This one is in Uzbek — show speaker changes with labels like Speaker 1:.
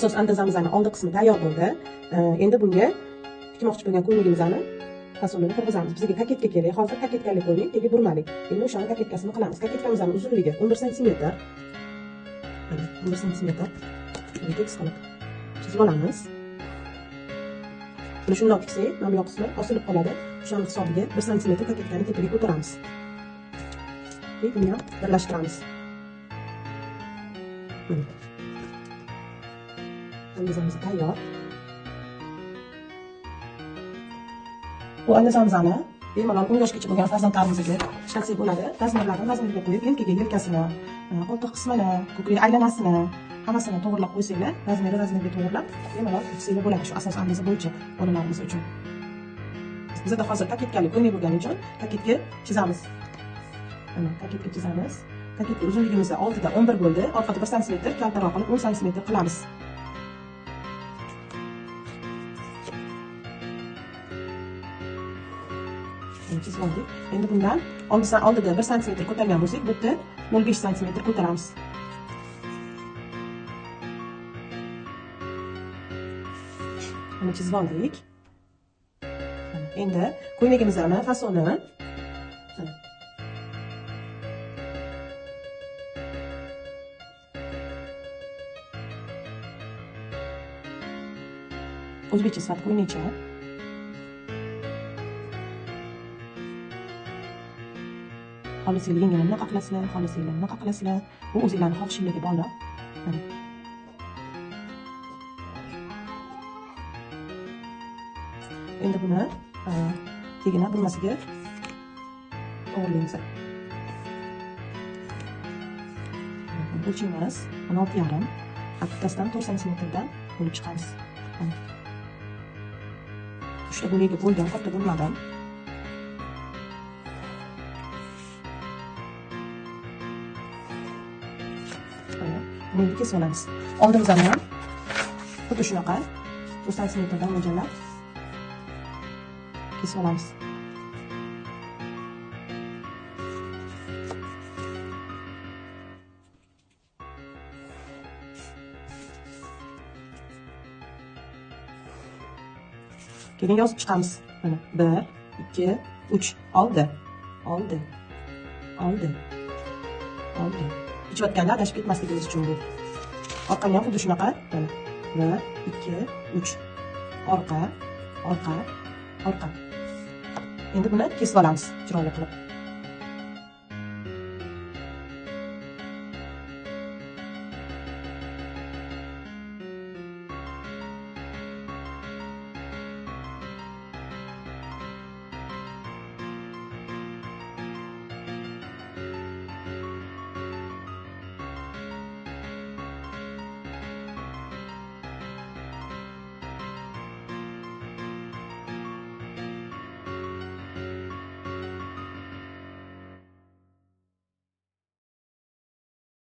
Speaker 1: Asos andazamizni oldi qismi tayyor bo'ldi. Endi bunga tikmoqchi bo'lgan ko'ylagimizni fasonini qurg'izamiz. Bizga koketka kerak. Hozir koketkali ko'ylak, tegi burmalik. Endi o'shani koketkasini qilamiz. Koketkamizning uzunligi 11 sm. Mana 11 sm. Buni tekis qilib chizib olamiz. Buni shundoq tiksak, mana bu yoq qismi osilib qoladi. O'shaning hisobiga 1 sm koketkani tepaga ko'taramiz. Va buni ham birlashtiramiz. Mana. Andazamiz tayyor. Bu andazamizni bemalol 10 yoshgacha bo'lgan farzandlarimizga ishlatsak bo'ladi. Razmerlarni razmerga qo'yib, yelkaga yelkasini, qo'ltiq qismini, ko'krak aylanasini hammasini to'g'rilab qo'ysanglar, razmeri razmerga to'g'rilab bemalol tiksanglar bo'ladi shu asos andaza bo'yicha bolalarimiz uchun. Bizda hozir koketkali ko'ylak bo'lgani uchun koketka chizamiz. Mana koketka chizamiz. Koketka uzunligimiz oldida 11 bo'ldi, orqada 1 sm kaltaroq qilib 10 sm qilamiz. Chizib oldik. Endi bundan oldida 1 sm ko'targan bo'lsak, bu yerda 0.5 sm ko'taramiz. Buni chizib oldik. Endi ko'ylagimizni fasoni o'zbekcha sifat ko'ylakcha. Xohlasanglar yengini bunaqa qilasizlar, xohlasanglar bunaqa qilasizlar. Bu o'zinglarning xohishinglarga bog'liq. Mana. Endi buni tegini burmasiga to'g'rilaymiz. O'lchaymiz. 16.5. Bittasidan 4 sm dan bo'lib chiqamiz. Mana. 3 ta bo'lakka bo'ldim, katta bo'lmadim. Buni endi kesib olamiz. Oldimizdan ham xuddi shunaqa 4 sm dan mo'ljallab kesib olamiz. Keyin yozib chiqamiz. Mana 1 2 3 oldi. Oldi. Oldi. Oldi. Ichayotganda adashib ketmasligimiz uchun bu. Orqani ham xuddi shunaqa. Mana 1 2 3 orqa, orqa, orqa. Endi buni kesib olamiz chiroyli qilib.